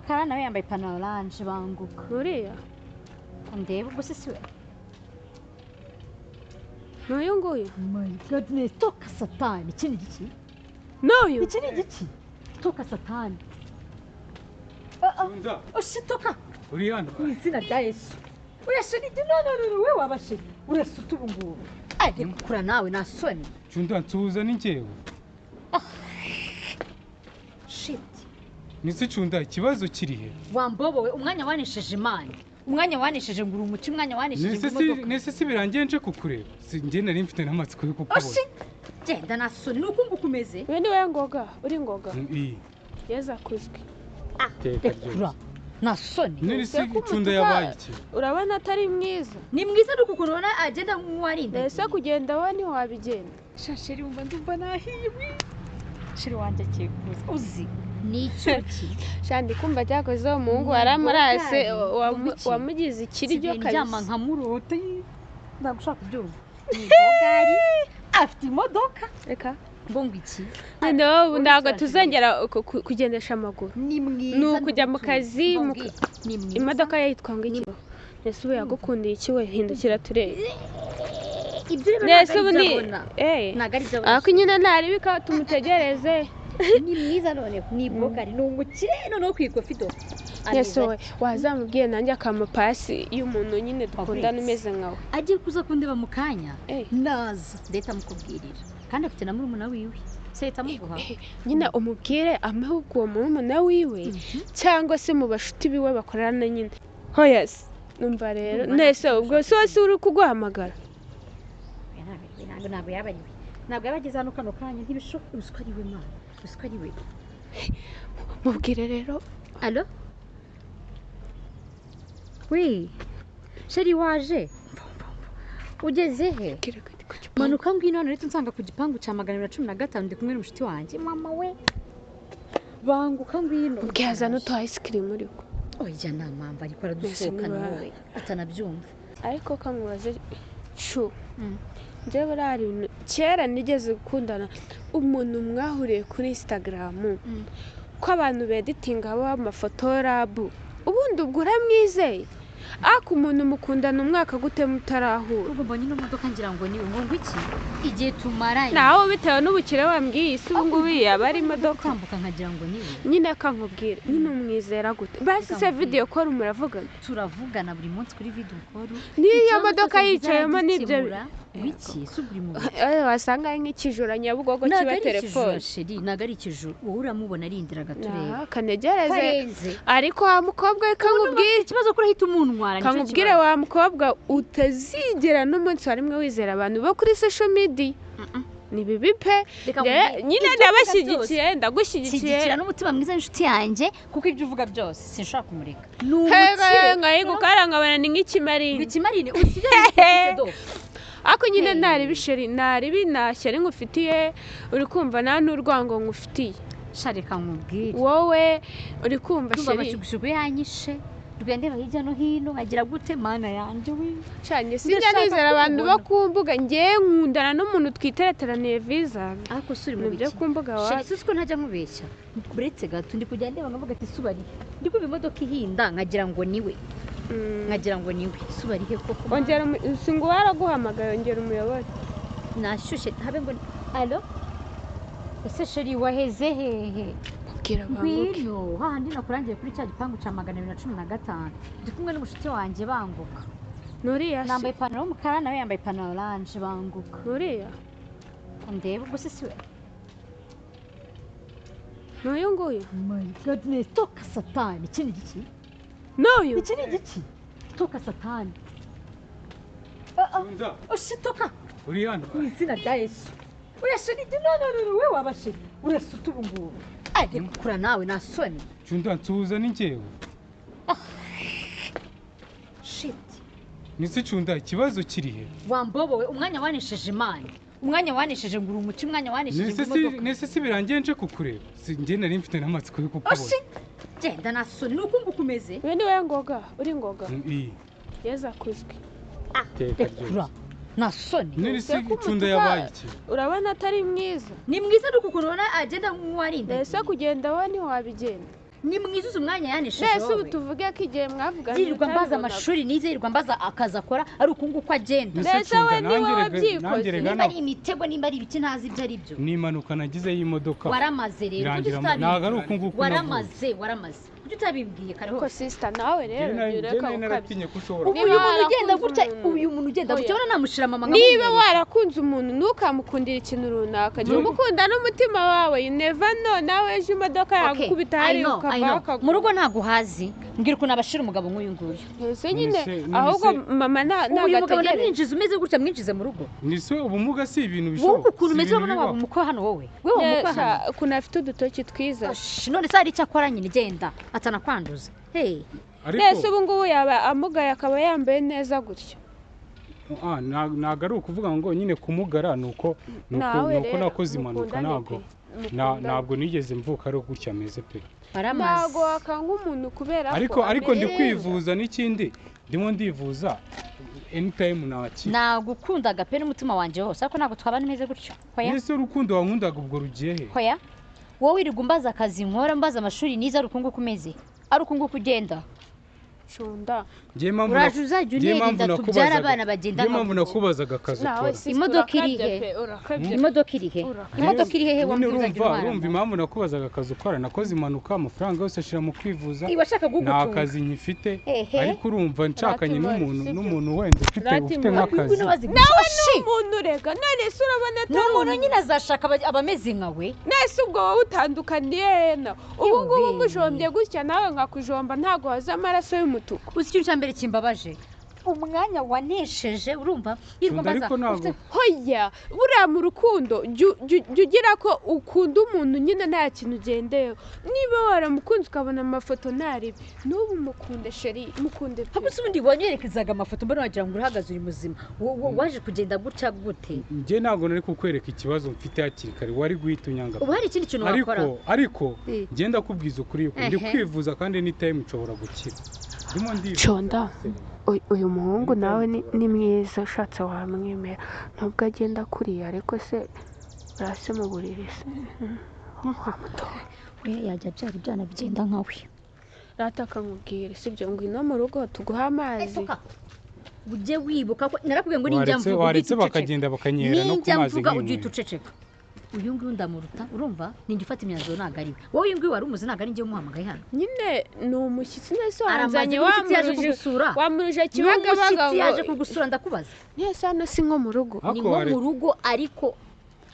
y'umukara, nawe yambaye ipantaro oranje. Banguka. Uriya? Ndebe ubwo se siwe? N'uyu nguyu? My goodness, toka satani! Iki ni igiki? N'uyu? Iki ni igiki? Toka satani! Cunda, Oshitoka. Uri hano? Mu izina rya Yesu, urashira igi. No, no, no, we wabashe urasuta ubu ngubu ari gukura nawe nta soni. Cunda, nsuhuza, ni njyewe. Shit. Nise Cunda, ikibazo kiri he? Wambobowe, umwanya wanesheje Imana, umwanya wanesheje ngo uri umuki, umwanya wanesheje ngo Nese si imodoka. Nese si birangiye nje kukureba? Si njye nari mfite n'amatsiko yo kukubona. Oshi, genda, nta soni, ni uku nguku umeze. Uyu ni we Ngoga? Uri Ngoga? Iyi. Yezu akuzwe. Teka. Rekura, nta soni. None se Ese ko Cunda umutuka- yabaye iki? Urabona atari mwiza? Ni mwiza, ni ukuntu ubona agenda nk'uwarindagiye. Ese kugenda we ntiwabigenda? Chéri, wumva ndumva nahiye. Chéri wanjye agiye kuza, uzi ni icyuki. Shandi, kumva cyakoze uwo muhungu waramurase. Ni Umuki. Wamugize ikiryo. Nsigaye ndyama Kabisa. nkamurota, ntabwo ushaka kubyumva. Ni bogari, afite imodoka. Reka. Ngo iki? Noneho ubu ntabwo Uretse tuzongera kugendesha amaguru. Ni mwiza. Ni ukujya mu kazi, Ni mwiza. Imodoka ye yitwa ngo iki? Ese ubu yagukundiye iki we? Hindukira turebe. Ibyo rero Nese ntabwo ubu ari ni ibyo abona. eh Ntabwo ari ibyo abona. Ariko nyine ntaribika, tumutegereze. Ni mwiza noneho, ni bogari, ni umukire noneho ku ikofi do. Ese we wazamubwiye nanjye akampa pasi y'umuntu nyine dukundana Fabrice. umeze nkawe? Agiye kuza kundeba mu kanya. Eh. Naza ndahita mukubwirira, kandi afite na murumuna wiwe, se ahita amuguha. Nyine umubwire amuhe ubwo uwo murumuna wiwe cyangwa se mu bashuti biwe bakorana nyine. Hoya se, numva rero Ndumva nese ubwo si wose uri kuguhamagara? Ntabwo yaba ari we, ntabwo yaba ageze hano kano kanya, ntibishoboka. Uzi ko ari we mana? Uzi ko ari we? Mubwire rero. Allô? Oui, chéri, waje? Ugeze he? Mubwire ko ndi ku gipangu. Manuka ngwino hano rero, nsanga ku gipangu cya 215, ndi kumwe n'umushuti wanjye. Mama we, banguka ngwino. Mubwire azane utu ice cream uriho. Oya, nta mpamvu, ariko aradusohokana wowe atanabyumva. Ariko kamubaze shu, njyewe buriya hari ibintu kera nigeze gukundana, umuntu mwahuriye kuri Instagram, ko abantu beditinga haba amafoto rabu, ubundi ubwo uramwizeye? Ariko umuntu mukundana umwaka gute mutarahura? Ubwo mbonye ino modoka ngira ngo ni ngo iki, igihe tumaranye. Nawe bitewe n'ubukire wambwiye isi ubu ngubu yaba ari imodoka. Tambuka nkagira ngo ni we. Nyine akankubwira nyine, umwizera gute basi? Se video call muravugana? Turavugana buri munsi kuri video call. N'iyo Ikibazo modoka cyose yicayemo n'ibyo wiki si uri mu Eh, wasanga ari nk'ikijura Nyabugogo Ntabwo kiba ari ikijura. telefone. Chéri, ntabwo ari ikijura, wowe uramubona arindira agatureba. Ah, kanegereze. Karenze. Ariko wa mukobwa we, kankubwire. Ikibazo ko urahita umuntwara, nicyo Kankubwire kibazo. wa mukobwa, utazigera n'umunsi wa rimwe wizera abantu bo kuri social media, ni bibi pe. Reka Njye- nkubwire, nyine ibyo uvuga ndabashyigikiye, ndagushyigikiye. Shyigikira n'umutima mwiza w'inshuti yanjye, kuko ibyo uvuga byose sinshobora kumureka, ni Hega umukire. nkayigukara nkabona ni nk'ikimarine. Ikimarine usigaye do. Ariko nyine Hey. ntaribi chéri, ntaribi, nta shyari nkufitiye, uri kumva? Nta n'urwango nkufitiye. Sha, reka nkubwire. Wowe uri kumva? Ndumva Chéri. amashugushugу yanyishe, rwendera hirya no hino agira gute, mana yanjye we. Cyane sinjya Ndashaka nizera abantu bo kumubona. ku mbuga. Ngewe nkundana n'umuntu twitereteraniye viza. Ariko si uri mu Ibintu byo biki? ku mbuga Chéri, wapi. si ko ntajya nkubeshya, uretse gato ndi kujya ndeba nkavuga ati suba rihe? Ndi kumva imodoka ihinda nkagira ngo niwe. Nkagira ngo niwe, suba rihe koko? Ongera si ngo waraguhamagaye, ongera umuyobore. Nashyushye, habe ngo allô, ese chéri waheze hehe? Mubwira banguke. Ngwino hahandi nakurangiye kuri cya gipangu cya 215, ndi kumwe n'umushuti wanjye, banguka. Nuriya se? Nambaye ipantaro y'umukara, nawe yambaye ipantaro oranje, banguka. Nuriya? Ndebe ubwo se siwe? N'uyu nguyu? My goodness, toka satani! Iki ni igiki? N'uyu? Iki ni igiki? Toka satani! Cunda, Oshitoka. uri hano? Mu izina rya Yesu, urashira igi. No, no, no, we wabashira urasuta ubu ngubu ari gukura nawe nta soni. Cunda, nsuhuza, ni njyewe. Shit. Nise Cunda, ikibazo kiri he? Wambobowe, umwanya wanesheje Imana, umwanya wanesheje ngo uri umuki, umwanya wanesheje ngo Nese si imodoka. Nese si birangiye nje kukureba? Si njye nari mfite n'amatsiko yo kukubona. Oshi, genda, nta soni, ni uku nguku umeze. Uyu ni we Ngoga? Uri Ngoga? Iyi. Yezu akuzwe. Teka. Rekura, nta soni. None se Ese ko Cunda umutuka- yabaye iki? Urabona atari mwiza? Ni mwiza, ni ukuntu ubona agenda nk'uwarindagiye. Ese kugenda we ntiwabigenda? Ni mwiza umwanya yanesheje Mbese ubu wowe. tuvuge ko igihe mwavuganye Yirirwa mbaza utabibonaga. amashuri nize, yirirwa mbaza akazi akora, ari uku nguku agenda. Mbese Mbese Cunda, we ni wowe nanjye wabyikoze. rega Nimba ari imitego, nimba ari ibiki, ntazi ibyo ari byo. Ni impanuka nagize y'imodoka. Waramaze rero, kuki Birangira utabimbwiye? ntabwo ari uku nguku navuye. Waramaze, waramaze, kuki utabimbwiye kare Ko hose? sister nawe rero Njye jya ureka nari gukabya. naratinye ko ushobora Ubu Niba uyu muntu ugenda warakunze gutya, umuntu. uyu muntu ugenda gutya, Oya. urabona namushira mama Niba nkamumwereka. warakunze umuntu, ntukamukundire ikintu runaka, jya umukunda n'umutima wawe. You never know, nawe ejo imodoka Okay, yagukubita I hariya know, I ukava know. akagwa. Mu rugo ntabwo uhazi, mbwira ukuntu abashira umugabo nk'uyu nguyu. Ese nyine None ahubwo mama Ubu uyu mugabo ntabwo ategereje. ndamwinjiza umeze gutya, mwinjize mu rugo? Ni se ubumuga si ibintu Wowe bishoboka. ukuntu Si umeze ibintu urabona waba bibaho. umukwe hano wowe? Wowe waba umukwe Nesa, hano? ukuntu afite udutoki twiza. Osh, none se hari icyo akora nyine? Genda atanakwanduza. Hey. Ariko Nese ubu ngubu yaba amugaye akaba yambaye neza gutya? Ntabwo ari ukuvuga ngo nyine kumugara nuko nuko Nawe nuko rero nakoze impanuka mukundane ntabwo pe, mukundane. Ntabwo nigeze mvuka ari gutya ameze pe. Waramaze. Ntabwo wakanga umuntu kubera ko Ariko ndi ameze. kwivuza n'ikindi ndimo ndivuza, anytime nakira. Nagukundaga pe n'umutima wanjye wose, ariko ntabwo twabana imeze gutyo. Hoya. Ese urukundo wankundaga ubwo rugiye he? Hoya, wowe wirirwa umbaza akazi nkora, mbaza amashuri nize, ari uku nguku umeze, ari uku nguku ugenda. Cunda. Njye impamvu Uraje uzajya njye impamvu unerinda tubyare nakubazaga- abana bagenda njye impamvu nka nakubazaga akazi Nawe ukora. sister Imodoka iri urakabya he? pe, urakabya. Imodoka iri he? Urakabya. Imodoka iri hehe? Nyine Wambwira uzajya urumva untwara. Urumva impamvu nakubazaga akazi ukora, nakoze impanuka amafaranga yose ashira mu kwivuza. Iba ashaka Nta kugutunga. kazi nkifite. Ehe. Ariko urumva nshakanye Rati n'umuntu sibyo. n'umuntu wenda ufite Rati ufite impuhwe. nk'akazi. Nawe Umuntu rega none se urabona ni atari umuntu umuntu? nyine azashaka abameze nka we. Nese ubwo wowe utandukaniye he na ubu ngubu? Yewe. Ngujombye gutya nawe nkakujomba, ntabwo waza amaraso y'umutuku. Uzi ikintu cya mbere kimbabaje? Umwanya wanesheje, urumva yirirwa Cunda, mbaza ariko ntabwo Hoya, buriya mu rukundo jya ugira ko ukunda umuntu nyine nta kintu ugendeyeho. Niba waramukunze ukabona amafoto ntaribi, n'ubu mukunde chéri, mukunde pe. Ahubwo se ubundi wanyerekezaga amafoto mbona wagira ngo urahagaze uri muzima. Waje kugenda gutya gute? Njye ntabwo nari kukwereka ikibazo mfite hakiri kare, wari guhita unyanga. Ubu hari ikindi kintu Ariko wakora? ariko Eh. njye ndakubwiza ukuri yuko ndi Ehe. kwivuza kandi anytime nshobora gukira, ndimo ndivuza. Conda. Uyu muhungu nawe ni mwiza, ushatse wamwemera nubwo agenda kuriya, ariko se urase mu buriri se wamutora? We yajya abyara ibyana bigenda nkawe. Rata akamubwira sibyo, ngwino mu rugo tuguhe amazi. Etoka, ujye wibuka ko narakubwiye ngo ninjya Waretse mvuga waretse ujye uhita uceceka. Bakagenda bakanyera no ku Ninjya mazi mvuga ujye uhita nk'inywera. uceceka. Uyu nguyu ndamuruta, urumva? Ninjye ufata imyanzuro, ntabwo ari we. Wowe uyu nguyu wari umuzi, ntabwo ari njye umuhamagaye hano. Nyine ni umushyitsi, nese Aramaze wanzanye n'umushyitsi yaje wamuruje kugusura. Wamuruje Ni Kibagabaga umushyitsi yaje ngo kugusura, ndakubaza. Nese hano si nko mu rugo? Ni Ariko nko mu rugo, ariko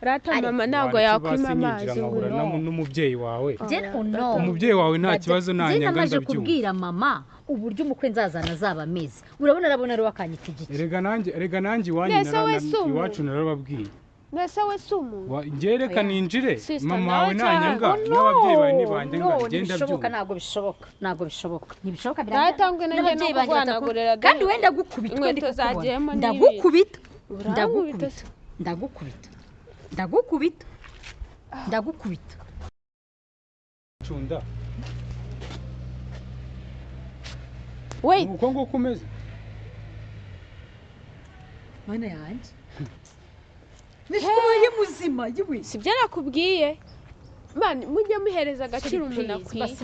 Rata mama ntabwo waretse yakwima basi amazi nkinjira ngo nkahura no. n'umubyeyi wawe. Njye no. Umubyeyi wawe nta kibazo Njye nanyanga, namaze ndabyumva. kubwira mama uburyo umukwe nzazana azaba ameze. Urabona, arabona ari wakanyita igiki. Erega nanjye iwanyu Nese we si umuntu. iwacu narababwiye. Nese we si umuntu? Njye reka Oya. ninjire. Sister, Mama nawe wawe nanyanga Oh, no, n'ababyeyi bawe nibanyanga, no, njye ntibishoboka. ndabyumva. Ntabwo bishoboka, ntabwo bishoboka, ntibishoboka. Data ngwino njye no N'ababyeyi banjye kuguhanagurira kandi wenda gukubita inkweto zagiyemo n'ibindi. Ndagukubita. Urankubita Ndagukubita. se? Ndagukubita, ndagukubita, ndagukubita. Cunda. Wait. Uko nguko umeze. Mana yanjye, nishwaye muzima yewe. Sibyo nakubwiye man, mujye muhereza agaciro umuntu akwiye.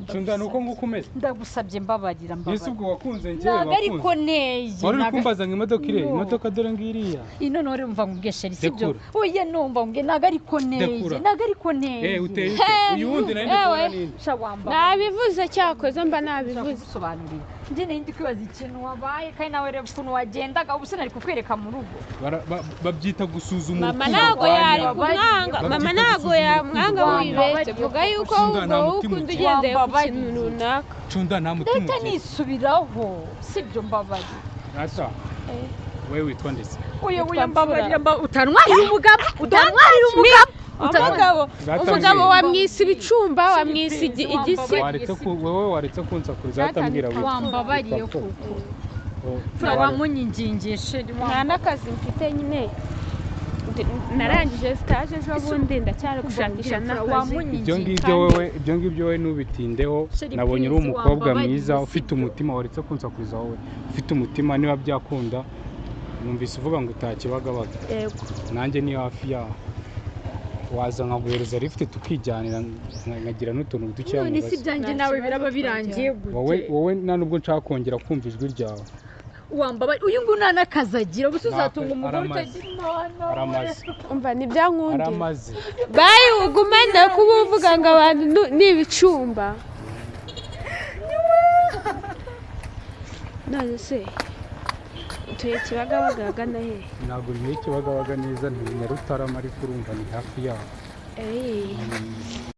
Cunda, ni uko nguko umeze. Ndagusabye, mbabarira. Ese Mbabarira. ubwo wakunze njyewe? Ntabwo ariko Wakunze neye. wari uri kumbaza ngo imodoka ire No. imodoka dore ngiriya. Ino nore mva ngubwiye chéri, sibyo? Dekura. Oya, numva ngubwiye ntabwo ariko neye. Dekura. Ntabwo ariko neye. Eh, uteye ute? Uyu wundi nari ndi kubona Ewe. ninde? Sha wamba. Nabivuze, cyakoze mba nabivuze. Kugusobanurira, njye nari ndi kwibaza ikintu wabaye, kandi nawe reba ukuntu wagendaga. Ubu se nari kukwereka mu rugo? Babyita gusuzuma Mama urukundo ntabwo rwa yari nyarwo. kumwanga, mama Babyita ntabwo gusuzuma yamwanga. urukundo rwa Wibeshye, nyarwo. vuga yuko Cunda, ahubwo nta wowe mutima ukunda ugira. ugendeye ku Wambabariye. kintu runaka. Cunda, nta mutima Ndahita ugira. nisubiraho, sibyo? Mbabarira. Rata, wowe witwa ndetse? Oya. Witwa Oya, mbabarira. Mfura. Utantwarira umugabo, utantwarira umugabo. Umugabo, Data umugabo mbwira. wamwise ibicumba, wamwise igisi. Waretse ku wowe waretse kunsakuriza. Data Atambwira nitwa witwa Wambabariye witwa kuko Oh, Mfura, wamunyingingiye chéri. Nta n'akazi mfite nyine. Narangije stage ejo bundi, ndacyari gushakisha n'akazi. Ibyo ngibyo wowe, ibyo ngibyo wowe ntubitindeho. Chéri, Nabonye uri please, umukobwa wambabariye, mwiza ufite sibyo? umutima. Waretse kunsakuriza, wowe ufite umutima, niba byakunda. Numvise uvuga ngo utakibagabaga. Yego. Nanjye ni hafi yaho. Waza nkaguhereza lift tukijyanira, nkagira n'utuntu dukeya None si mubaza. ibyanjye Nta nawe kibazo, biraba birangiye Wowe gute? wowe nta nubwo nshaka kongera kumva ijwi ryawe. Wambabara, uyu nguyu nta n'akazi agira, gusa Nta uzatunga kazi, umugore aramaze. utagira imana. Aramaze. Umva, ntibyankundira. Aramaze. Bayi, ugumane kuba uvuga ngo abantu ni ibicumba. None se utuye Kibagabaga ahagana he? Ntabwo ntuye Kibagabaga neza, ni Nyarutarama, ariko urumva ni hafi yaho. Eee.